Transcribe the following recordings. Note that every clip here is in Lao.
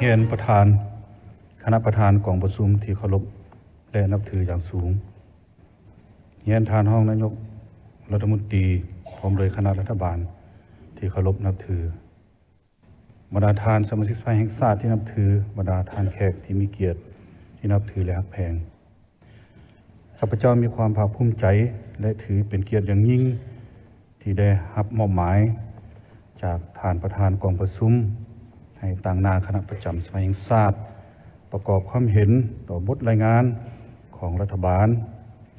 ຮຽນປະທານຄະນະປະທານກອງປະຊຸມທີ່ເຄົາລົບ ແລະ ນັບຖືຢ່າງສູງ. ຮຽນທ່ານຮອງນາຍົກລັດຖະມົນຕີ ພ້ອມດ້ວຍຄະນະລັດຖະບານທີ່ເຄົາລົບນັບຖື. ບັນດາທ່ານສະມາຊິກສະພາແຫ່ງຊາດທີ່ນັບຖື, ບັນດາທ່ານແຂກທີ່ມີກຽດທີ່ນັບຖື ແລະ ຮັກແພງ. ຂ້າພະເຈົ້າມີຄວາມພາກພູມໃຈ ແລະ ຖືເປັນກຽດຢ່າງຍິ່ງ ທີ່ໄດ້ຮັບມອບໝາຍຈາກທ່ານປະທານກອງປະຊຸມ ໃຫ້ຕາງໜ້າຄະນະປະຈຳສະພາແຫ່ງຊາດ ປະກອບຄວາມເຫັນຕໍ່ບົດລາຍງານຂອງລັດຖະບານ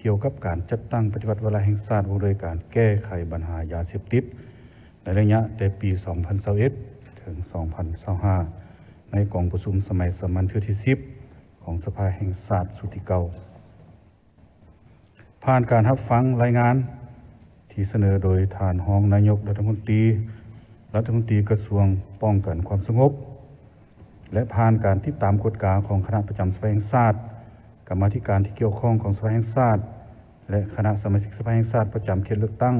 ກ່ຽວກັບການຈັດຕັ້ງປະຕິບັດວາລະແຫ່ງຊາດ ວ່າດ້ວຍການແກ້ໄຂບັນຫາຢາເສບຕິດ ໃນໄລຍະແຕ່ປີສອງພັນຊາວເອັດ ເຖິງ ສອງພັນຊາວຫ້າ ໃນກອງປະຊຸມສະໄໝສາມັນເທື່ອທີສິບ ຂອງສະພາແຫ່ງຊາດຊຸດທີເກົ້າ. ຜ່ານການຮັບຟັງລາຍງານທີ່ສະເໜີໂດຍທ່ານຮອງນາຍົກລັດຖະມົນຕີ, ລັດຖະມົນຕີກະຊວງປ້ອງກັນຄວາມສະຫງົບ ແລະ ຜ່ານການຕິດຕາມກວດກາຂອງຄະນະປະຈຳສະພາແຫ່ງຊາດ, ກຳມາທິການທີ່ກ່ຽວຂ້ອງຂອງສະພາແຫ່ງຊາດ ແລະ ຄະນະສະມາຊິກສະພາແຫ່ງຊາດປະຈຳເຂດເລືອກຕັ້ງ,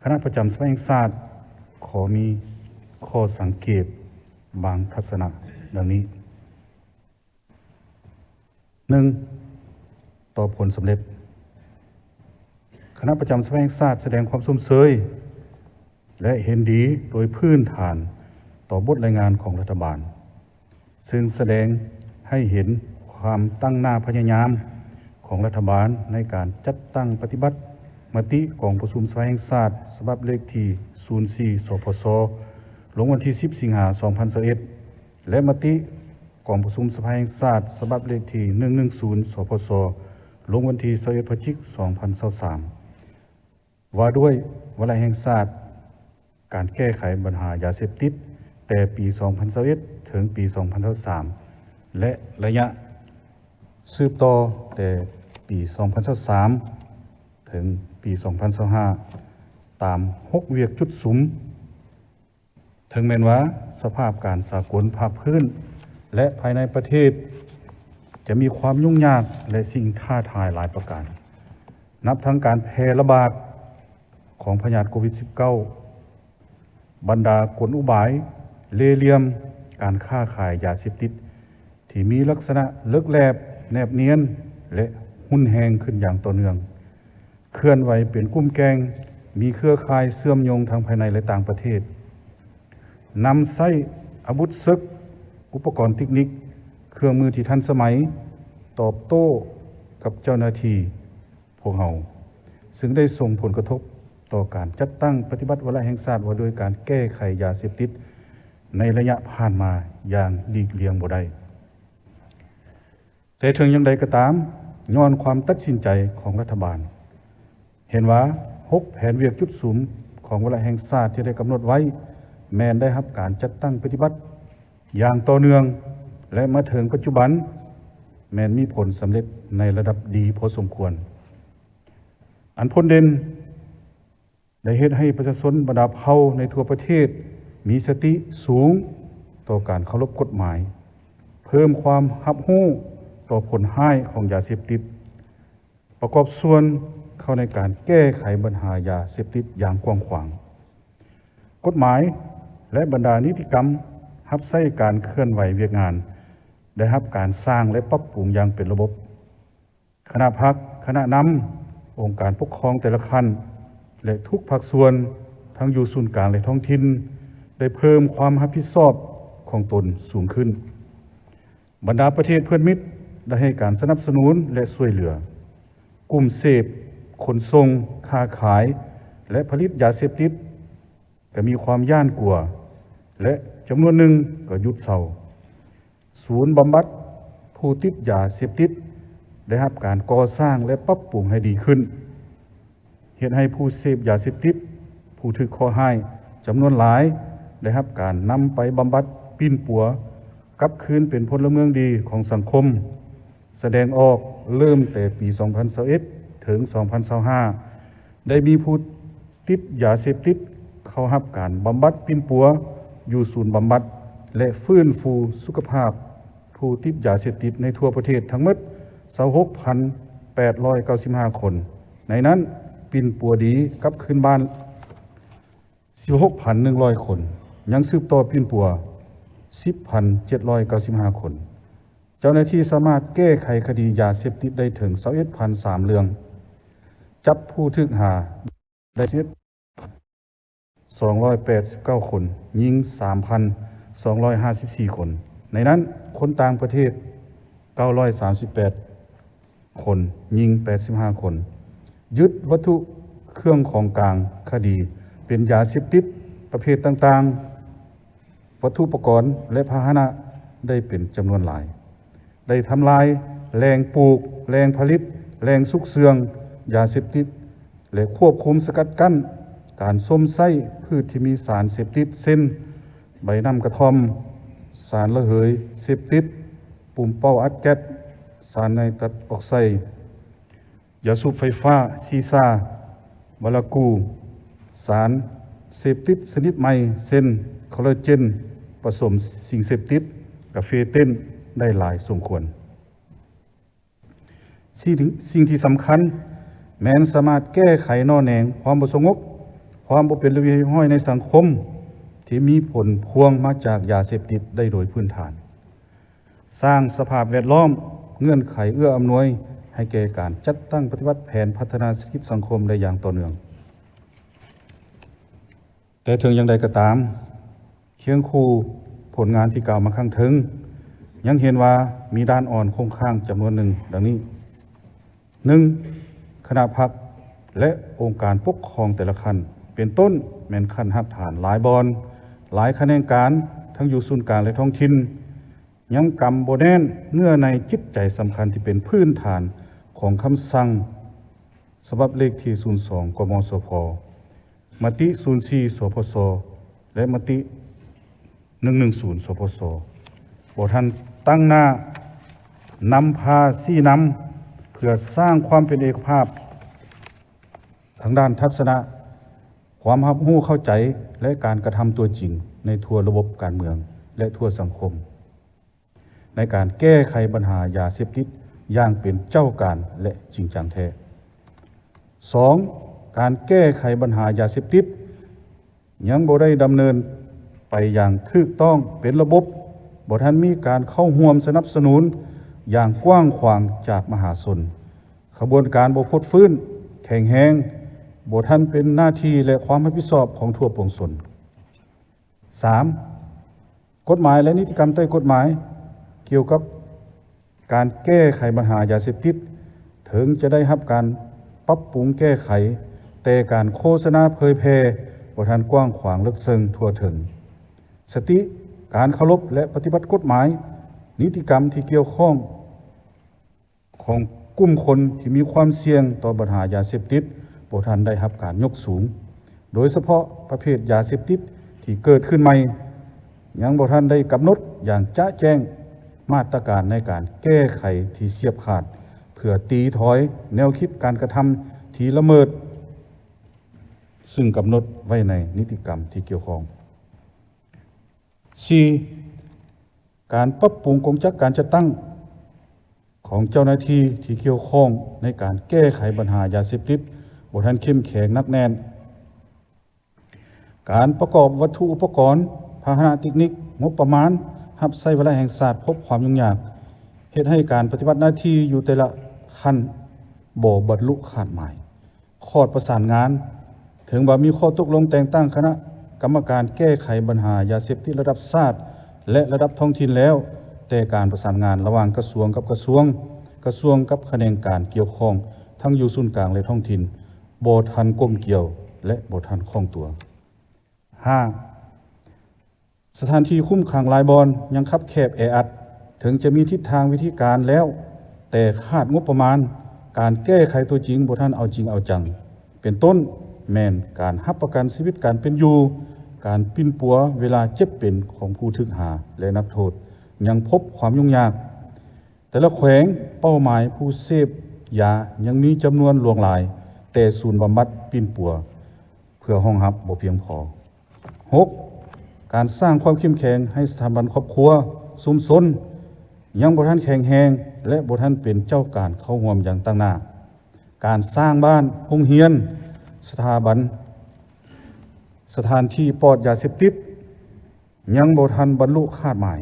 ຄະນະປະຈຳສະພາແຫ່ງຊາດຂໍມີຂໍ້ສັງເກດບາງທັດສະນະດັ່ງນີ້. ໜຶ່ງ, ຕໍ່ຜົນສຳເລັດ. ຄະນະປະຈຳສະພາແຫ່ງຊາດສະແດງຄວາມຊົມເຊີຍ ແລະ ເຫັນດີໂດຍພື້ນຖານຕໍ່ບົດລາຍງານຂອງລັດຖະບານ, ເຊິ່ງສະແດງໃຫ້ເຫັນຄວາມຕັ້ງໜ້າພະຍາຍາມຂອງລັດຖະບານໃນການຈັດຕັ້ງປະຕິບັດມະຕິກອງປະຊຸມສະພາແຫ່ງຊາດສະບັບເລກທີສູນສີ່ ສພຊ ລົງວັນທີສິບ ສິງຫາ ສອງພັນຊາວເອັດ ແລະ ມະຕິກອງປະຊຸມສະພາແຫ່ງຊາດສະບັບເລກທີໜຶ່ງໜຶ່ງສູນ ສພຊ ລົງວັນທີຊາວເອັດ ພະຈິກ ສອງພັນຊາວສາມ ວ່າດ້ວຍວາລະແຫ່ງຊາດການແກ້ໄຂບັນຫາຢາເສບຕິດ ແຕ່ປີສອງພັນຊາວເອັດ ເຖິງປີສອງພັນຊາວສາມ ແລະ ໄລຍະສືບຕໍ່ແຕ່ປີສອງພັນຊາວສາມ ເຖິງປີສອງພັນຊາວຫ້າ ຕາມຫົກວຽກຈຸດສຸມ. ເຖິງແມ່ນວ່າສະພາບການສາກົນພາກພື້ນ ແລະ ພາຍໃນປະເທດ ຈະມີຄວາມຫຍຸ້ງຍາກ ແລະ ສິ່ງທ້າທາຍຫຼາຍປະການ, ນັບທັງການແຜ່ລະບາດຂອງພະຍາດໂຄວິດສິບເກົ້າ, ບັນດາກົນອຸບາຍເລ່ຫຼ່ຽມການຄ້າຂາຍຢາເສບຕິດ ທີ່ມີລັກສະນະເລິກແລບ, ແນບນຽນ ແລະ ຮຸນແຮງຂຶ້ນຢ່າງຕໍ່ເນື່ອງ, ເຄື່ອນໄຫວເປັນກຸ່ມແກ່ງ, ມີເຄືອຂ່າຍເຊື່ອມໂຍງທັງພາຍໃນ ແລະ ຕ່າງປະເທດ, ນຳໃຊ້ອາວຸດເສິກ, ອຸປະກອນເຕັກນິກ, ເຄື່ອງມືທີ່ທັນສະໄໝ ຕອບໂຕ້ກັບເຈົ້າໜ້າທີ່ພວກເຮົາ, ເຊິ່ງໄດ້ສົ່ງຜົນກະທົບຕໍ່ການຈັດຕັ້ງປະຕິບັດວາລະແຫ່ງຊາດວ່າດ້ວຍການແກ້ໄຂຢາເສບຕິດໃນໄລຍະຜ່ານມາຢ່າງຫຼີກລ່ຽງບໍ່ໄດ້. ແຕ່ເຖິງຢ່າງໃດກໍຕາມ, ຍ້ອນຄວາມຕັດສິນໃຈຂອງລັດຖະບານ, ເຫັນວ່າຫົກແຜນວຽກຈຸດສຸມຂອງວາລະແຫ່ງຊາດທີ່ໄດ້ກຳນົດໄວ້ ແມ່ນໄດ້ຮັບການຈັດຕັ້ງປະຕິບັດຢ່າງຕໍ່ເນື່ອງ ແລະ ມາເຖິງປັດຈຸບັນ ແມ່ນມີຜົນສຳເລັດໃນລະດັບດີພໍສົມຄວນ. ອັນພົ້ນເດັ່ນ ໄດ້ເຮັດໃຫ້ປະຊາຊົນບັນດາເຜົ່າໃນທົ່ວປະເທດມີສະຕິສູງຕໍ່ການເຄົາລົບກົດໝາຍ, ເພີ່ມຄວາມຮັບຮູ້ຕໍ່ຜົນຮ້າຍຂອງຢາເສບຕິດ, ປະກອບສ່ວນເຂົ້າໃນການແກ້ໄຂບັນຫາຢາເສບຕິດຢ່າງກວ້າງຂວາງ. ກົດໝາຍ ແລະ ບັນດານິຕິກຳຮັບໃຊ້ການເຄື່ອນໄຫວວຽກງານ ໄດ້ຮັບການສ້າງ ແລະ ປັບປຸງຢ່າງເປັນລະບົບ. ຄະນະພັກ, ຄະນະນຳ, ອົງການປົກຄອງແຕ່ລະຂັ້ນ ແລະ ທຸກພາກສ່ວນ, ທັງຢູ່ສູນກາງ ແລະ ທ້ອງຖິ່ນ, ໄດ້ເພີ່ມຄວາມຮັບຜິດຊອບຂອງຕົນສູງຂຶ້ນ. ບັນດາປະເທດເພື່ອນມິດໄດ້ໃຫ້ການສະໜັບສະໜູນ ແລະ ຊ່ວຍເຫຼືອ. ກຸ່ມເສບ, ຂົນສົ່ງ, ຄ້າຂາຍ ແລະ ຜະລິດຢາເສບຕິດ ກໍມີຄວາມຢ້ານກົວ ແລະ ຈຳນວນໜຶ່ງກໍຢຸດເຊົາ. ສູນບຳບັດຜູ້ຕິດຢາເສບຕິດໄດ້ຮັບການກໍ່ສ້າງ ແລະ ປັບປຸງໃຫ້ດີຂຶ້ນ, ເຮັດໃຫ້ຜູ້ເສບຢາເສບຕິດ, ຜູ້ຖືກເຄາະຮ້າຍຈຳນວນຫຼາຍໄດ້ຮັບການນຳໄປບຳບັດ, ປິ່ນປົວກັບຄືນເປັນພົນລະເມືອງດີຂອງສັງຄົມ. ສະແດງອອກເລີ່ມແຕ່ປີສອງພັນຊາວເອັດ ເຖິງ ສອງພັນຊາວຫ້າ ໄດ້ມີຜູ້ຕິດຢາເສບຕິດເຂົ້າຮັບການບຳບັດປິ່ນປົວຢູ່ສູນບຳບັດ ແລະ ຟື້ນຟູສຸຂະພາບຜູ້ຕິດຢາເສບຕິດໃນທົ່ວປະເທດທັງໝົດຊາວຫົກພັນແປດຮ້ອຍເກົ້າສິບຫ້າຄົນ, ໃນນັ້ນປິ່ນປົວດີກັບຄືນບ້ານ ສິບຫົກພັນໜຶ່ງຮ້ອຍຄົນ, ຍັງສືບຕໍ່ປິ່ນປົວ ສິບພັນເຈັດຮ້ອຍເກົ້າສິບຫ້າຄົນ. ເຈົ້າໜ້າທີ່ສາມາດແກ້ໄຂຄະດີຢາເສບຕິດໄດ້ເຖິງຊາວເອັດພັນສາມເລື່ອງ, ຈັບຜູ້ຖືກຫາໄດ້ສອງຮ້ອຍແປດສິບເກົ້າຄົນ, ຍິງສາມພັນສອງຮ້ອຍຫ້າສິບສີ່ຄົນ, ໃນນັ້ນຄົນຕ່າງປະເທດເກົ້າຮ້ອຍສາມສິບແປດ ຄົນ, ຍິງແປດສິບຫ້າຄົນ, ຍຶດວັດຖຸເຄື່ອງຂອງກາງຄະດີເປັນຢາເສບຕິດປະເພດຕ່າງໆ, ວັດຖຸປະກອນ ແລະ ພາຫະນະໄດ້ເປັນຈຳນວນຫຼາຍ, ໄດ້ທຳລາຍແຫຼ່ງປູກ, ແຫຼ່ງຜະລິດ, ແຫຼ່ງຊຸກເຊື່ອງຢາເສບຕິດ ແລະ ຄວບຄຸມສະກັດກັ້ນການຊົມໃຊ້ພືດທີ່ມີສານເສບຕິດ ເຊັ່ນ ໃບນ້ຳກະທ່ອມ, ສານລະເຫີຍເສບຕິດ, ປຸ່ມເປົ້າອັດແກັດ, ສານໄນຕັດອອກໄຊ, ຢາສູບໄຟຟ້າ, ຊີຊາ, ບາລາກູ, ສານເສບຕິດຊະນິດໃໝ່ ເຊັ່ນ ຄໍລາເຈນປະສົມສິ່ງເສບຕິດ, ກາເຟເຕັ້ນ ໄດ້ຫຼາຍສົມຄວນ. ສິ່ງ ສິ່ງທີ່ສຳຄັນແມ່ນສາມາດແກ້ໄຂໜໍ່ແໜງຄວາມບໍ່ສະຫງົບ, ຄວາມບໍ່ເປັນລະບຽບຮຽບຮ້ອຍໃນສັງຄົມ ທີ່ມີຜົນພວງມາຈາກຢາເສບຕິດໄດ້ໂດຍພື້ນຖານ. ສ້າງສະພາບແວດລ້ອມ, ເງື່ອນໄຂເອື້ອອຳນວຍໃຫ້ແກ່ການຈັດຕັ້ງປະຕິບັດແຜນພັດທະນາເສດຖະກິດສັງຄົມໄດ້ຢ່າງຕໍ່ເນື່ອງ. ແຕ່ເຖິງຢ່າງໃດກໍຕາມ, ຄຽງຄູ່ຜົນງານທີ່ກ່າວມາຂ້າງເທິງ, ຍັງເຫັນວ່າມີດ້ານອ່ອນຄົງຄ້າງຈຳນວນໜຶ່ງ ດັ່ງນີ້: ໜຶ່ງ, ຄະນະພັກ ແລະ ອົງການປົກຄອງແຕ່ລະຂັ້ນ, ເປັນຕົ້ນແມ່ນຂັ້ນຮາກຖານຫຼາຍບ່ອນ, ຫຼາຍຂະແໜງການ, ທັງຢູ່ສູນກາງ ແລະ ທ້ອງຖິ່ນ, ຍັງກຳບໍ່ແໜ້ນເນື້ອໃນຈິດໃຈສຳຄັນທີ່ເປັນພື້ນຖານຂອງຄຳສັ່ງສະບັບເລກທີສູນສອງ ກມສພ, ມະຕິສູນສີ່ ສພຊ ແລະ ມະຕິໜຶ່ງໜຶ່ງສູນ ສພຊ ບໍ່ທັນຕັ້ງໜ້ານຳພາຊີ້ນຳ ເພື່ອສ້າງຄວາມເປັນເອກະພາບທາງດ້ານທັດສະນະ, ຄວາມຮັບຮູ້ເຂົ້າໃຈ ແລະ ການກະທຳຕົວຈິງໃນທົ່ວລະບົບການເມືອງ ແລະ ທົ່ວສັງຄົມ. ໃນການແກ້ໄຂບັນຫາຢາເສບຕິດຢ່າງເປັນເຈົ້າການ ແລະ ຈິງຈັງແທ້. ສອງ, ການແກ້ໄຂບັນຫາຢາເສບຕິດຍັງບໍ່ໄດ້ດຳເນີນໄປຢ່າງຖືກຕ້ອງເປັນລະບົບ, ບໍ່ທັນມີການເຂົ້າຮ່ວມສະໜັບສະໜູນຢ່າງກວ້າງຂວາງຈາກມະຫາຊົນ, ຂະບວນການບໍ່ຟົດຟື້ນແຂງແຮງ, ບໍ່ທັນເປັນໜ້າທີ່ ແລະ ຄວາມຮັບຜິດຊອບຂອງທົ່ວປວງຊົນ. ສາມ, ກົດໝາຍ ແລະ ນິຕິກຳໃຕ້ກົດໝາຍກ່ຽວກັບການແກ້ໄຂບັນຫາຢາເສບຕິດ ເຖິງຈະໄດ້ຮັບການປັບປຸງແກ້ໄຂ, ແຕ່ການໂຄສະນາເຜີຍແຜ່ບໍ່ທັນກວ້າງຂວາງເລິກເຊິ່ງທົ່ວເຖິງ. ສະຕິ, ການເຄົາລົບ ແລະ ປະຕິບັດກົດໝາຍ, ນິຕິກຳທີ່ກ່ຽວຂ້ອງ ຂອງກຸ່ມຄົນທີ່ມີຄວາມສ່ຽງຕໍ່ບັນຫາຢາເສບຕິດບໍ່ທັນໄດ້ຮັບການຍົກສູງ, ໂດຍສະເພາະປະເພດຢາເສບຕິດທີ່ເກີດຂຶ້ນໃໝ່, ຍັງບໍ່ທັນໄດ້ກຳນົດຢ່າງຈະແຈ້ງມາດຕະການໃນການແກ້ໄຂທີ່ສຽບຂາດ ເພື່ອຕີຖອຍແນວຄິດການກະທຳທີ່ລະເມີດ ຊຶ່ງກຳນົດໄວ້ໃນນິຕິກຳທີ່ກ່ຽວຂ້ອງ. ສີ່, ການປັບປຸງກົງຈັກການຈັດຕັ້ງຂອງເຈົ້າໜ້າທີ່ທີ່ກ່ຽວຂ້ອງໃນການແກ້ໄຂບັນຫາຢາເສບຕິດບໍ່ທັນເຂັ້ມແຂງໜັກແໜ້ນ. ການປະກອບວັດຖຸອຸປະກອນ, ພາຫະນະເຕັກນິກ, ງົບປະມານຮັບໃຊ້ວາລະແຫ່ງຊາດພົບຄວາມຫຍຸ້ງຍາກ, ເຮັດໃຫ້ການປະຕິບັດໜ້າທີ່ຢູ່ແຕ່ລະຂັ້ນບໍ່ບັນລຸຄາດໝາຍ. ຂອດປະສານງານ, ເຖິງວ່າມີຂໍ້ຕົກລົງແຕ່ງຕັ້ງຄະນະກຳມະການແກ້ໄຂບັນຫາຢາເສບຕິດລະດັບຊາດ ແລະ ລະດັບທ້ອງຖິ່ນແລ້ວ, ແຕ່ການປະສານງານລະຫວ່າງກະຊວງກັບກະຊວງ, ກະຊວງກັບຂະແໜງການກ່ຽວຂ້ອງ ທັງຢູ່ສູນກາງ ແລະ ທ້ອງຖິ່ນ ບໍ່ທັນກົມກ່ຽວ ແລະ ບໍ່ທັນຄ່ອງຕົວ. ຫ້າ, ສະຖານທີ່ຄຸມຂັງຫຼາຍບ່ອນຍັງຄັບແຄບແອອັດ, ເຖິງຈະມີທິດທາງວິທີການແລ້ວ, ແຕ່ຂາດງົບປະມານ, ການແກ້ໄຂຕົວຈິງບໍ່ທັນເອົາຈິງເອົາຈັງ. ເປັນຕົ້ນແມ່ນການຮັບປະກັນຊີວິດການເປັນຢູ່, ການປິ່ນປົວເວລາເຈັບເປັນຂອງຜູ້ຖືກຫາ ແລະ ນັກໂທດ ຍັງພົບຄວາມຫຍຸ້ງຍາກ. ແຕ່ລະແຂວງເປົ້າໝາຍຜູ້ເສບຢາຍັງມີຈຳນວນຫຼວງຫຼາຍ, ແຕ່ສູນບຳບັດປິ່ນປົວເພື່ອຮອງຮັບບໍ່ພຽງພໍ. ຫົກ, ການສ້າງຄວາມເຂັ້ມແຂງໃຫ້ສະຖາບັນຄອບຄົວ, ຊຸມຊົນ ຍັງບໍ່ທັນແຂງແຮງ ແລະ ບໍ່ທັນເປັນເຈົ້າການເຂົ້າຮ່ວມຢ່າງຕັ້ງໜ້າ. ການສ້າງບ້ານ, ໂຮງຮຽນ, ສະຖາບັນ, ສະຖານທີ່ປອດຢາເສບຕິດ ຍັງບໍ່ທັນບັນລຸຄາດໝາຍ.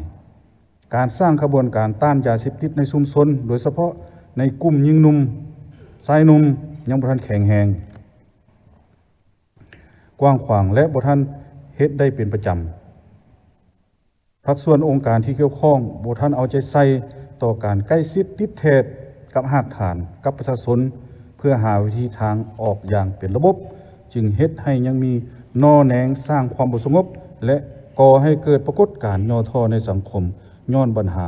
ການສ້າງຂະບວນການຕ້ານຢາເສບຕິດໃນຊຸມຊົນ, ໂດຍສະເພາະໃນກຸ່ມຍິງໜຸ່ມ, ຊາຍໜຸ່ມ, ຍັງບໍ່ທັນແຂງແຮງ, ກວ້າງຂວາງ ແລະ ບໍ່ທັນເຮັດໄດ້ເປັນປະຈຳ. ພາກສ່ວນອົງການທີ່ກ່ຽວຂ້ອງບໍ່ທັນເອົາໃຈໃສ່ຕໍ່ການໃກ້ຊິດຕິດແທດກັບຮາກຖານ, ກັບປະຊາຊົນ ເພື່ອຫາວິທີທາງອອກຢ່າງເປັນລະບົບ, ຈຶ່ງເຮັດໃຫ້ຍັງມີໜໍ່ແໜງສ້າງຄວາມບໍ່ສະຫງົບ ແລະ ກໍ່ໃຫ້ເກີດປາກົດການຫຍໍ້ທໍ້ໃນສັງຄົມ ຍ້ອນບັນຫາ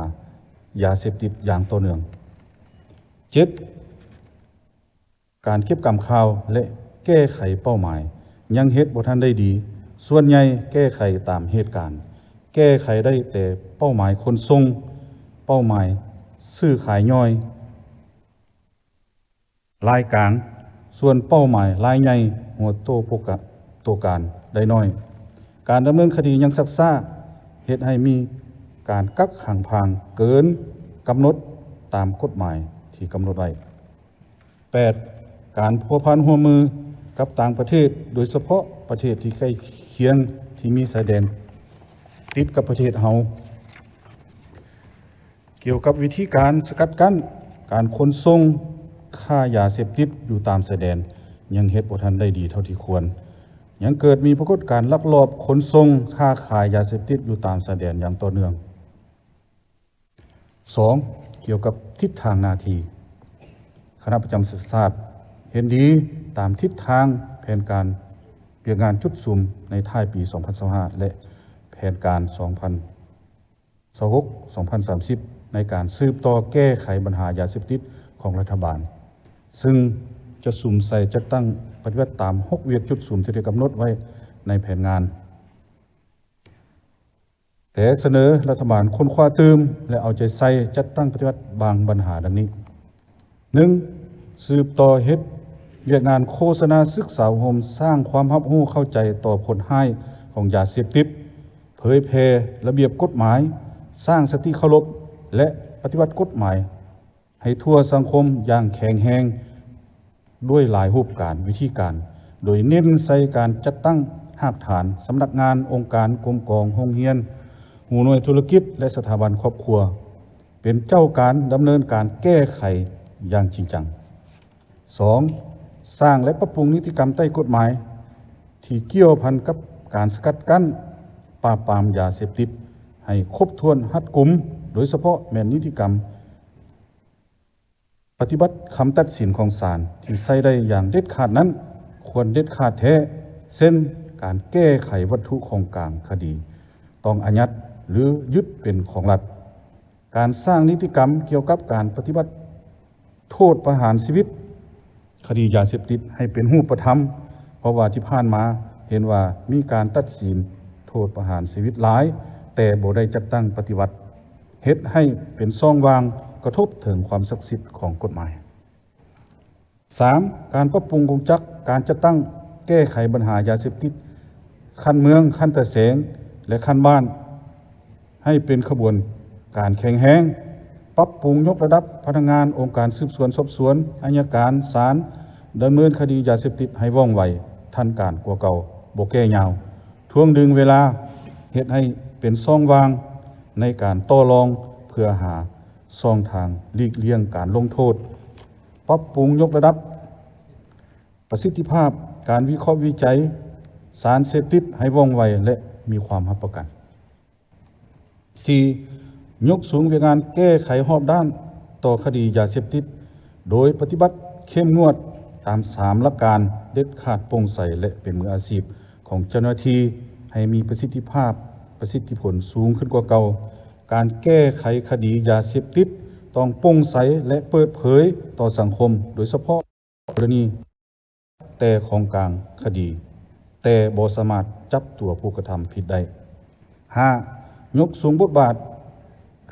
ຢາເສບຕິດຢ່າງຕໍ່ເນື່ອງ. ເຈັດ, ການເກັບກຳຂ່າວ ແລະ ແກ້ໄຂເປົ້າໝາຍ ຍັງເຮັດບໍ່ທັນໄດ້ດີ, ສ່ວນໃຫຍ່ແກ້ໄຂຕາມເຫດການ, ແກ້ໄຂໄດ້ແຕ່ເປົ້າໝາຍຂົນສົ່ງ, ເປົ້າໝາຍຊື້ຂາຍຍ່ອຍ, ລາຍກາງ, ສ່ວນເປົ້າໝາຍລາຍໃຫຍ່ ຫົວໂຕໂຕການໄດ້ໜ້ອຍ. ການດຳເນີນຄະດີຍັງຊັກຊ້າ, ເຮັດໃຫ້ມີການກັກຂັງພາງເກີນກຳນົດຕາມກົດໝາຍທີ່ກຳນົດໄວ້. ແປດ, ການພົວພັນຮ່ວມມືກັບຕ່າງປະເທດ, ໂດຍສະເພາະປະເທດທີ່ໃກ້ຄຽງທີ່ມີຊາຍແດນຕິດກັບປະເທດເຮົາ, ກ່ຽວກັບວິທີການສະກັດກັ້ນການຂົນສົ່ງຄ້າຢາເສບຕິດຢູ່ຕາມຊາຍແດນ ຍັງເຮັດບໍ່ທັນໄດ້ດີເທົ່າທີ່ຄວນ. ຍັງເກີດມີປາກົດການລັກລອບຂົນສົ່ງຄ້າຂາຍຢາເສບຕິດຢູ່ຕາມຊາຍແດນຢ່າງຕໍ່ເນື່ອງ. ສອງ, ກ່ຽວກັບທິດທາງໜ້າທີ່, ຄະນະປະຈຳສະຫະປະຊາຊາດເຫັນດີຕາມທິດທາງແຜນການວຽກງານຈຸດສຸມໃນທ້າຍປີສອງພັນຊາວຫ້າ ແລະ ແຜນການສອງພັນຊາວຫົກ ສອງພັນສາມສິບ ໃນການສືບຕໍ່ແກ້ໄຂບັນຫາຢາເສບຕິດຂອງລັດຖະບານ, ຊຶ່ງຈະສຸມໃສ່ຈັດຕັ້ງປະຕິບັດຕາມຫົກວຽກຈຸດສຸມທີ່ໄດ້ກຳນົດໄວ້ໃນແຜນງານ. ແຕ່ສະເໜີລັດຖະບານຄົ້ນຄວ້າຕື່ມ ແລະ ເອົາໃຈໃສ່ຈັດຕັ້ງປະຕິບັດບາງບັນຫາດັ່ງນີ້. ໜຶ່ງ, ສືບຕໍ່ເຮັດວຽກງານໂຄສະນາສຶກສາອົບຮົມ, ສ້າງຄວາມຮັບຮູ້ເຂົ້າໃຈຕໍ່ຜົນຮ້າຍຂອງຢາເສບຕິດ, ເຜີຍແຜ່ລະບຽບກົດໝາຍ, ສ້າງສະຕິເຄົາລົບ ແລະ ປະຕິບັດກົດໝາຍ ໃຫ້ທົ່ວສັງຄົມຢ່າງແຂງແຮງ ດ້ວຍຫຼາຍຮູບການ, ວິທີການ, ໂດຍເນັ້ນໃສ່ການຈັດຕັ້ງຮາກຖານ, ສຳນັກງານ, ອົງການ, ກົມກອງ, ໂຮງຮຽນ, ຫົວໜ່ວຍທຸລະກິດ ແລະ ສະຖາບັນຄອບຄົວ ເປັນເຈົ້າການດຳເນີນການແກ້ໄຂຢ່າງຈິງຈັງ. ສອງ, ສ້າງ ແລະ ປັບປຸງນິຕິກຳໃຕ້ກົດໝາຍທີ່ກ່ຽວພັນກັບການສະກັດກັ້ນ, ປາບປາມຢາເສບຕິດໃຫ້ຄົບຖ້ວນ, ຮັດກຸມ, ໂດຍສະເພາະແມ່ນນິຕິກຳ ປະຕິບັດຄຳຕັດສິນຂອງສານທີ່ໃຊ້ໄດ້ຢ່າງເດັດຂາດນັ້ນ ຄວນເດັດຂາດແທ້, ເຊັ່ນ ການແກ້ໄຂວັດຖຸຂອງກາງຄະດີຕ້ອງອາຍັດ ຫຼື ຍຶດເປັນຂອງລັດ, ການສ້າງນິຕິກຳກ່ຽວກັບການປະຕິບັດໂທດປະຫານຊີວິດ ຄະດີຢາເສບຕິດໃຫ້ເປັນຮູບປະທຳ, ເພາະວ່າທີ່ຜ່ານມາເຫັນວ່າມີການຕັດສິນໂທດປະຫານຊີວິດຫຼາຍ, ແຕ່ບໍ່ໄດ້ຈັດຕັ້ງປະຕິບັດ, ເຮັດໃຫ້ເປັນຊ່ອງວ່າງ, ກະທົບເຖິງຄວາມສັກສິດຂອງກົດໝາຍ. ສາມ, ການປັບປຸງກົງຈັກການຈັດຕັ້ງແກ້ໄຂບັນຫາຢາເສບຕິດ ຂັ້ນເມືອງ, ຂັ້ນຕາແສງ ແລະ ຂັ້ນບ້ານ ໃຫ້ເປັນຂະບວນການແຂງແຮງ, ປັບປຸງຍົກລະດັບພະນັກງານອົງການສືບສວນສອບສວນ, ໄອຍະການ, ສານ, ດຳເນີນຄະດີຢາເສບຕິດໃຫ້ວ່ອງໄວ, ທັນການກວ່າເກົ່າ, ບໍ່ແກ່ຍາວ, ຖ່ວງດຶງເວລາ, ເຮັດໃຫ້ເປັນຊ່ອງວ່າງໃນການຕໍ່ລອງເພື່ອຫາຊ່ອງທາງຫຼີກລ່ຽງການລົງໂທດ, ປັບປຸງຍົກລະດັບປະສິດທິພາບການວິເຄາະວິໄຈສານເສບຕິດໃຫ້ວ່ອງໄວ ແລະ ມີຄວາມຮັບປະກັນ. ສີ່, ຍົກສູງວຽກງານແກ້ໄຂຮອບດ້ານຕໍ່ຄະດີຢາເສບຕິດ ໂດຍປະຕິບັດເຂັ້ມງວດຕາມສາມຫຼັກການ ເດັດຂາດ, ໂປ່ງໃສ ແລະ ເປັນມືອາຊີບຂອງເຈົ້າໜ້າທີ່ ໃຫ້ມີປະສິດທິພາບ, ປະສິດທິຜົນສູງຂຶ້ນກວ່າເກົ່າ. ການແກ້ໄຂຄະດີຢາເສບຕິດຕ້ອງໂປ່ງໃສ ແລະ ເປີດເຜີຍຕໍ່ສັງຄົມ, ໂດຍສະເພາະ ກໍລະນີແຕ່ຂອງກາງຄະດີ, ແຕ່ບໍ່ສາມາດຈັບຕົວຜູ້ກະທຳຜິດໄດ້. ຫ້າ, ຍົກສູງບົດບາດ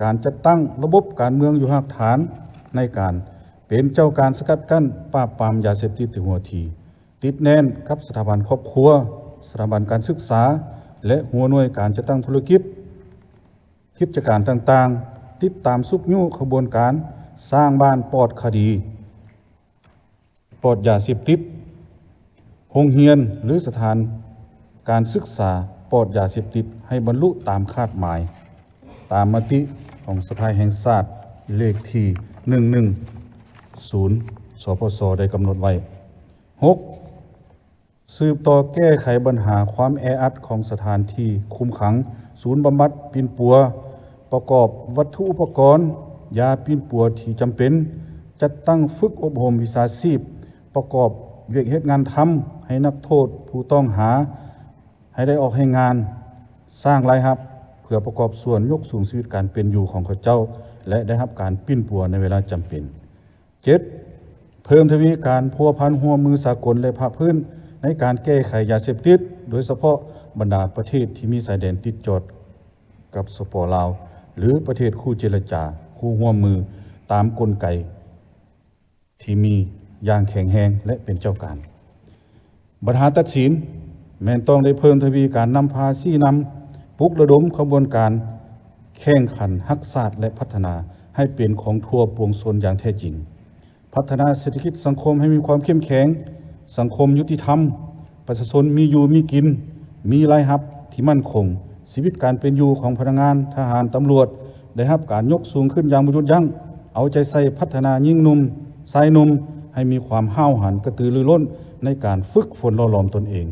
ການຈັດຕັ້ງລະບົບການເມືອງຢູ່ຮາກຖານ ໃນການເປັນເຈົ້າການສະກັດກັ້ນ, ປາບປາມຢາເສບຕິດແຕ່ຫົວທີ, ຕິດແໜ້ນກັບສະຖາບັນຄອບຄົວ, ສະຖາບັນການສຶກສາ ແລະ ຫົວໜ່ວຍການຈັດຕັ້ງທຸລະກິດ, ກິດຈະການຕ່າງໆ, ຕິດຕາມຊຸກຍູ້ຂະບວນການສ້າງບ້ານປອດຄະດີ ປອດຢາເສບຕິດ, ໂຮງຮຽນ ຫຼື ສະຖານການສຶກສາ ປອດຢາເສບຕິດໃຫ້ບັນລຸຕາມຄາດໝາຍ ຕາມມະຕິຂອງສະພາແຫ່ງຊາດເລກທີໜຶ່ງໜຶ່ງສູນ ສພຊ ໄດ້ກຳນົດໄວ້. ຫົກ ສືບຕໍ່ແກ້ໄຂບັນຫາຄວາມແອອັດຂອງສະຖານທີ່ຄຸມຂັງ, ສູນບຳບັດປິ່ນປົວ, ປະກອບວັດຖຸອຸປະກອນ, ຢາປິ່ນປົວທີ່ຈຳເປັນ, ຈັດຕັ້ງຝຶກອົບຮົມວິຊາຊີບ, ປະກອບວຽກເຮັດງານທຳໃຫ້ນັກໂທດຜູ້ຕ້ອງຫາ ໃຫ້ໄດ້ອອກແຮງງານ, ສ້າງລາຍຮັບ ເພື່ອປະກອບສ່ວນຍົກສູງຊີວິດການເປັນຢູ່ຂອງເຂົາເຈົ້າ ແລະ ໄດ້ຮັບການປິ່ນປົວໃນເວລາຈຳເປັນ. ເຈັດ ເພີ່ມທະວີການພົວພັນຮ່ວມມືສາກົນ ແລະ ພາກພື້ນໃນການແກ້ໄຂຢາເສບຕິດ, ໂດຍສະເພາະບັນດາປະເທດທີ່ມີຊາຍແດນຕິດຈອດກັບ ສປ ລາວ ຫຼື ປະເທດຄູ່ເຈລະຈາ, ຄູ່ຮ່ວມມືຕາມກົນໄກ ທີ່ມີຢ່າງແຂງແຮງ ແລະ ເປັນເຈົ້າການ. ບັນຫາຕັດສິນ ແມ່ນຕ້ອງໄດ້ເພີ່ມທະວີການນຳພາຊີ້ນຳ, ປຸກລະດົມຂະບວນການແຂ່ງຂັນຮັກຊາດ ແລະ ພັດທະນາໃຫ້ເປັນຂອງທົ່ວປວງຊົນຢ່າງແທ້ຈິງ, ພັດທະນາເສດຖະກິດສັງຄົມໃຫ້ມີຄວາມເຂັ້ມແຂງ, ສັງຄົມຍຸຕິທຳ, ປະຊາຊົນມີຢູ່ມີກິນ, ມີລາຍຮັບທີ່ໝັ້ນຄົງ, ຊີວິດການເປັນຢູ່ຂອງພະນັກງານ, ທະຫານ, ຕຳຫຼວດ ໄດ້ຮັບການຍົກສູງຂຶ້ນຢ່າງບໍ່ຢຸດຢັ້ງ, ເອົາໃຈໃສ່ພັດທະນາຍິງໜຸ່ມ, ຊາຍໜຸ່ມ ໃຫ້ມີຄວາມຫ້າວຫັນກະຕືລືລົ້ນໃນການຝຶກຝົນຫຼໍ່ຫຼອມຕົນເອງ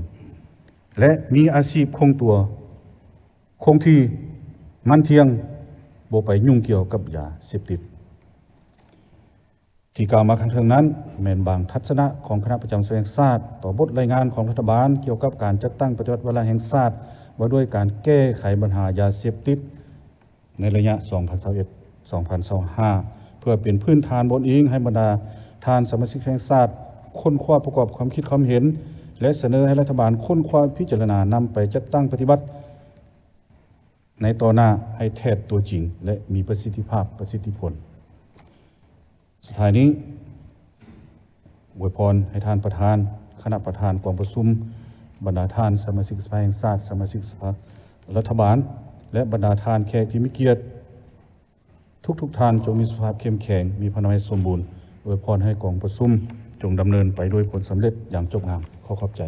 ແລະ ມີອາຊີບຄົງຕົວ, ຄົງທີ່, ໝັ້ນທ່ຽງ, ບໍ່ໄປຫຍຸ້ງກ່ຽວກັບຢາເສບຕິດ. ທີ່ກ່າວມາຂ້າງເທິງນັ້ນ ແມ່ນບາງທັດສະນະຂອງຄະນະປະຈຳສະພາແຫ່ງຊາດ ຕໍ່ບົດລາຍງານຂອງລັດຖະບານກ່ຽວກັບການຈັດຕັ້ງປະຕິບັດວາລະແຫ່ງຊາດ ວ່າດ້ວຍການແກ້ໄຂບັນຫາຢາເສບຕິດໃນໄລຍະສອງພັນຊາວເອັດ ສອງພັນຊາວຫ້າ ເພື່ອເປັນພື້ນຖານບ່ອນອີງໃຫ້ບັນດາທ່ານສະມາຊິກແຫ່ງຊາດຄົ້ນຄວ້າປະກອບຄວາມຄິດຄວາມເຫັນ ແລະ ສະເໜີໃຫ້ລັດຖະບານຄົ້ນຄວ້າພິຈາລະນານຳໄປຈັດຕັ້ງປະຕິບັດ ໃນຕໍ່ໜ້າໃຫ້ແທດຕົວຈິງ ແລະ ມີປະສິດທິພາບ, ປະສິດທິຜົນ. ສຸດທ້າຍນີ້ ອວຍພອນໃຫ້ທ່ານປະທານ, ຄະນະປະທານກອງປະຊຸມ, ບັນດາທ່ານສະມາຊິກສະພາແຫ່ງຊາດ, ສະມາຊິກສະພາລັດຖະບານ ແລະ ບັນດາທ່ານແຂກທີ່ມີກຽດ ທຸກໆທ່ານ ຈົ່ງມີສຸຂະພາບເຂັ້ມແຂງ, ມີພະລານາໄມສົມບູນ. ອວຍພອນໃຫ້ກອງປະຊຸມຈົ່ງດຳເນີນໄປດ້ວຍຜົນສຳເລັດຢ່າງຈົບງາມ. ຂໍຂອບໃຈ.